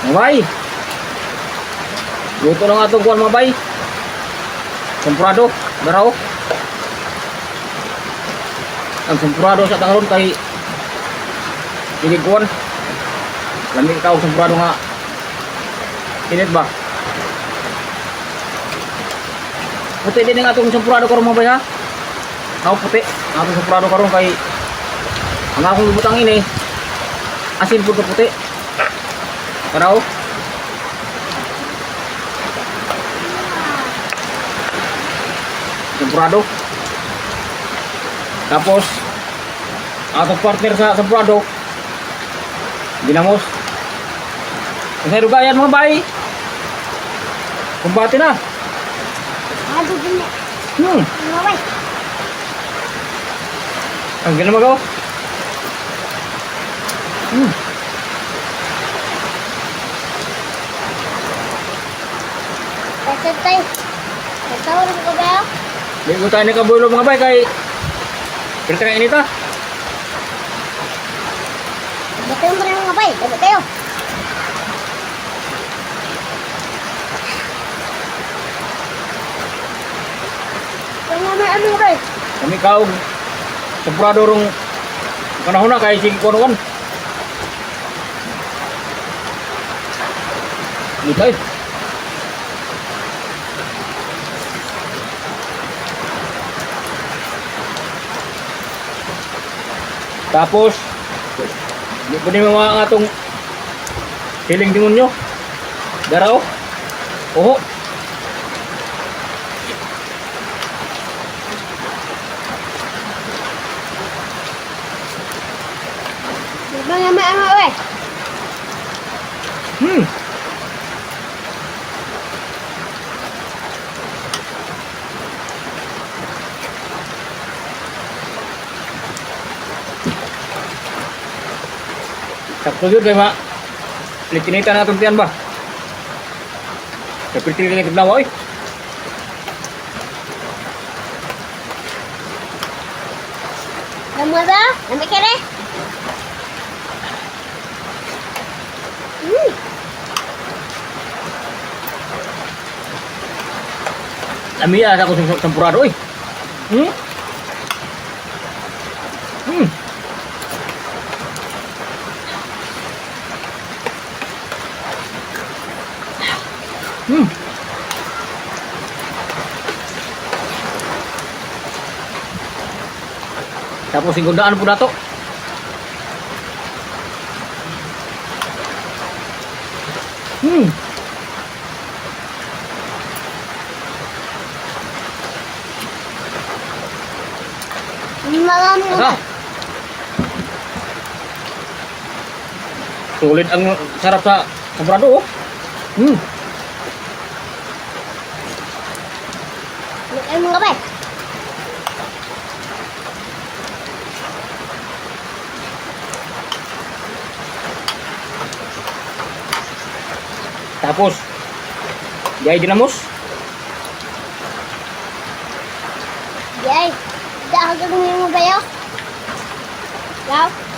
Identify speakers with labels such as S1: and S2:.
S1: Mga bay. Luto na nga itong kuwan, mga bay. Sampurado. Daraw. Ang sampurado sa tangaron kay hindi kuwan. Lami ka og sampurado nga. Init ba? Puti din ang atong sampurado karon, mga bay, ha. Ako puti. Ang atong sampurado karon kay ang akong gibutang ini asin pud ka puti. Taraw. Sampurado. Tapos atong partner sa sampurado, ginamos. Ang dugayan, mga bay. Kumbate na.
S2: Ano din mga bay?
S1: Ang ginamag oh.
S2: Basta tayo. Basta ko ba?
S1: Di ko tayo nakabulo, mga bay, kay Pero tayo inita.
S2: Basta mo rin, mga bay. Dami kayo. Wala na ano bay.
S1: Kami kaog sampurado rong panahon na kay sige kuno. Di tayo. Tapos, di po ni mga atong hiling demonyo. Daraw. Oho.
S2: Mga mga mga bay.
S1: Sakto yun kay ma. Litinita na itong tiyan ba? Kapitili na kiblawa oy.
S2: Damo ba? Dami kere?
S1: Lamiya sa akong sampurado oy. Tapos singgundaan po nato.
S2: Marami
S1: Asa?
S2: na.
S1: Sulit ang sarap sa sampurado oh.
S2: Ay, mga bay.
S1: Tapos, Jay dinamos.
S2: Jay, dahil mo bayo? Yaw.